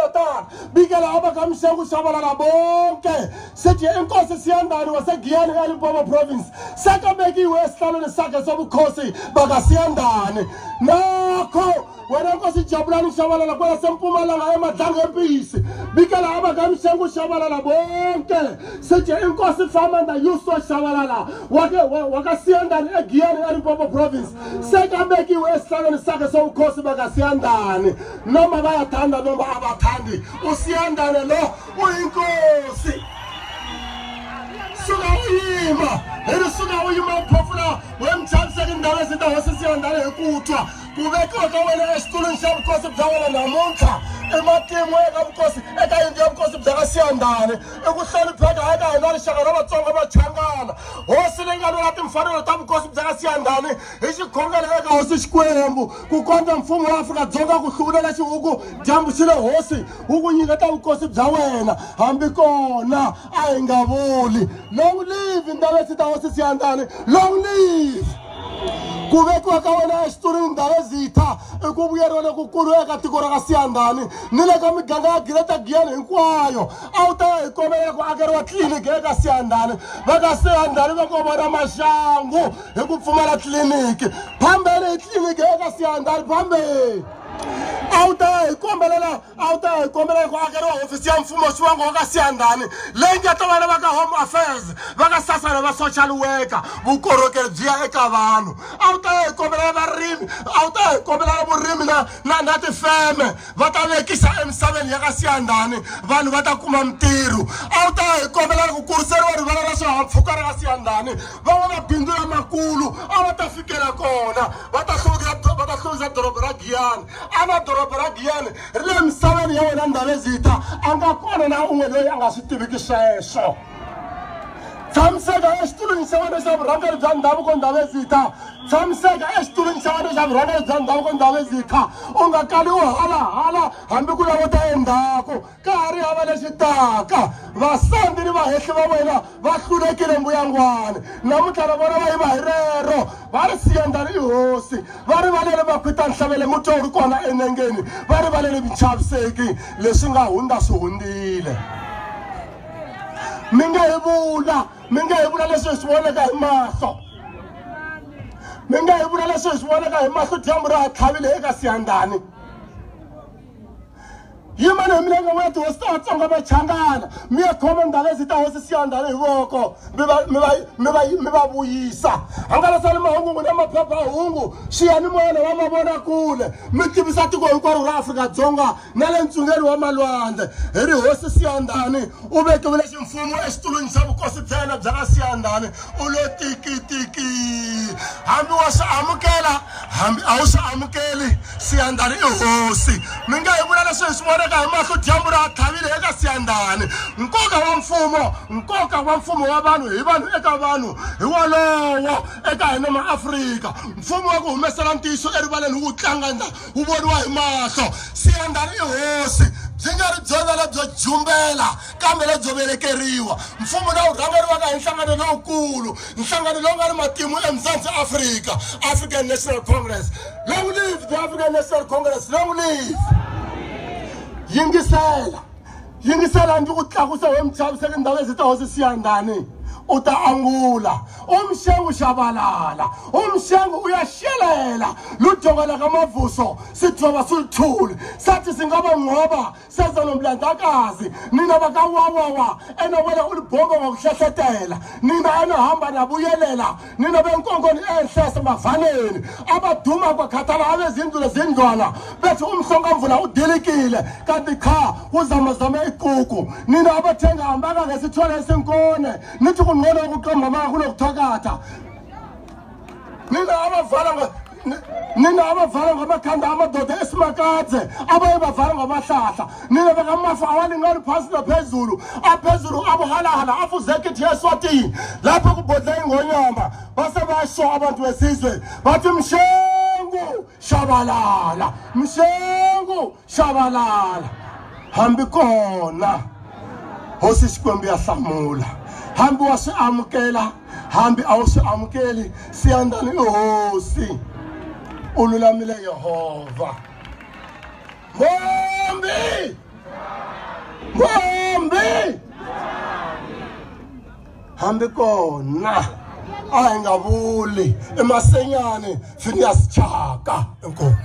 KwaZulu-Natal, bikela abakaMshengu Shabalala bonke, sithi inkosi Siyandani waseGiyani eLimpopo Province sekabekiwe esihlalweni sakhe sobukhosi bakaSiyandani. Nakho wena nkosi Jabulani Shabalala kwelaseMpumalanga eMadlanga eMpisi, bikela abakaMshengu Shabalala bonke, sithi inkosi Famanda Yusuf Shabalala wakaSiyandani eGiyani eLimpopo Province sekabekiwe esihlalweni sakhe sobukhosi bakaSiyandani. Noma bayathanda noma abathandi, uSiyandani lo uyinkosi. Suka uyima, suka uyima uphofula wemthabiseka indaba ezitha hosi Siyandani hi ku twa ku vekiwa ka wena exitulwini xa vukosi bya wena namuntlha ematimu eka vukosi eka yindlu ya vukosi bya ka Siyandani i ku hlonipheka eka hina rixaka ra Vatsonga Vachangana. Hosi leyi nga lwela timfanelo ta vukosi bya ka Siyandani hi xikhongelo eka hosi Xikwembu ku kondza mfumo wa Afrika-Dzonga ku hluvulela xihuku dyambu xi le hosi wu ku nyiketa vukosi bya wena, hambi kona a hi nga vuli. Long live Ndabezitha hosi Siyandani, long live. Ku vekiwa ka wena exitulwini Ndabezitha i ku vuyeriwa lokukulu eka tiko ra ka Siyandani ni le ka miganga ya Greater Giyani hinkwayo. A wu ta ya hi kombela ku akeriwa tliliniki eka Siyandani, va ka Siyandani va ko vona maxangu hi ku pfumala tliliniki. Phambeni hi tliliniki eka Siyandani, phambeni. A wu ta ya hi kombelela, a wu ta ya hi kombelela ku akeriwa hofisi ya mfumo xivongo wa ka Siyandani leyi nga ta vana va ka Home Affairs, va ka SASSA na va social worker, vukorhokeri byi ya eka vanhu. A wu ta ya hi kombelela varimi, a wu ta ya hi kombelela vurimi na tifeme va ta vekisa emisaveni ya ka Siyandani, vanhu va ta kuma mintirho. A wu ta ya hi kombelela ku kuriseriwa rivala ra swihahampfhuka ra ka Siyandani, van'wamabindzu lamakulu a va ta fikela kona, va ta hluvukisa doroba ra Giyani. A na doroba ra Giyani ri le misaveni ya wena Ndabezitha, a nga kona na un'we loyi a nga swi tiviki sweswo. Tshamiseka exitulwini xa wena xa vurhangeri bya ndhavuko Ndabezitha, tshamiseka exitulwini xa wena xa vurhangeri bya ndhavuko Ndabezitha, u nga kali u halahala hambi ku languta endzhaku, ka ha ri hava lexi taka. Vasandzi ni vahehli va wena va hlulekile mbuyangwani, namuntlha na vona va yiva hi rero, va ri Siyandani i hosi, va rivalele vakhwita nhlavele mutwa wu ri kona enengeni, va rivalele minchaviseki, leswi nga hundza swi hundzile. Mi nga hi vula, mi nga hi vula leswi hi swi vonaka hi mahlo, mi nga hi vula leswi hi swi vonaka hi mahlo, dyambu ra ha tlhavile eka Siyandani. Yimani hi milenge n'wina tihosi ta Vatsonga Vachangana, mi ya khoma Ndabezitha hosi Siyandani hi voko, mi va vuyisa. Hangalasani mahungu na maphephahungu, xiyanimoya na va mavonakule, mi tivisa tiko hinkwaro ra Afrika-Dzonga na le ntsungeni wa malwandle. Hi ri hosi Siyandani u vekiwile ximfumo exitulwini xa vukosi bya yena bya ka Siyandani, u lo tikitiki. Hambi wa swi amukela, hambi a wu swi amukeli, Siyandani i hosi. Mi nga hi vula leswi hi swi vonaka hi mahlo, dyambu ra tlhavile eka Siyandani. Nkoka wa mfumo, nkoka wa mfumo wa vanhu hi vanhu eka vanhu hi wolowo eka hina maAfrika. Mfumo wa ku humesela ntiyiso erivaleni wu tlanga ndla wu voniwa hi mahlo. Siyandani i hosi, byi nga ri byona lebyo jumbela kambe lebyo velekeriwa. Mfumo lowu rhangeriwaka hi nhlangano lowukulu, nhlangano lowu nga ni matimu eMzantsi Afrika, African National Congress. Long live the African National Congress, long live. Yingisela, yingisela ndzi ku tlakusa we muchaviseki Ndabezitha hosi Siyandani, u ta angula. Umshengu Shabalala, umshengu uyaxelela lujonga ka mavuso sidzoba sulithuli, sathi singaba ngoba seza nomlandakazi. Nina bakawawawa enawela ulibhomba ngokuhlehletela, nina enahamba nabuyelela, nina benkonkoni enhle semavaneni, abaduma kwakhathala abezindlu lezindlwana bethi umhlongamvula udilikile kanti cha uzamazame ikuku. Nina abathenga hambaka ngesithwele esinkone, nithi kungcono ukuqamba amanga kunokuthakatha. Nina abavala ngamakhanda amadoda esimakadze, abaye bavala ngamahlahla. Nina bakamafa awalingani phansi naphezulu, aphezulu abuhalahala afuzekithi yeSwatini, lapho kubhodla ingonyama base basho abantu besizwe bathi Mshengu Shabalala, Mshengu Shabalala. Hambi kona hosi Xikwembu ya hlamula, hambi wa swi amukela hambi a wu swi amukeli, Siyandani i hosi, u lulamile Yehovha. Mombi! Hambi kona a hi nga vuli i Masenyani Phineas Chaka. Inkomu.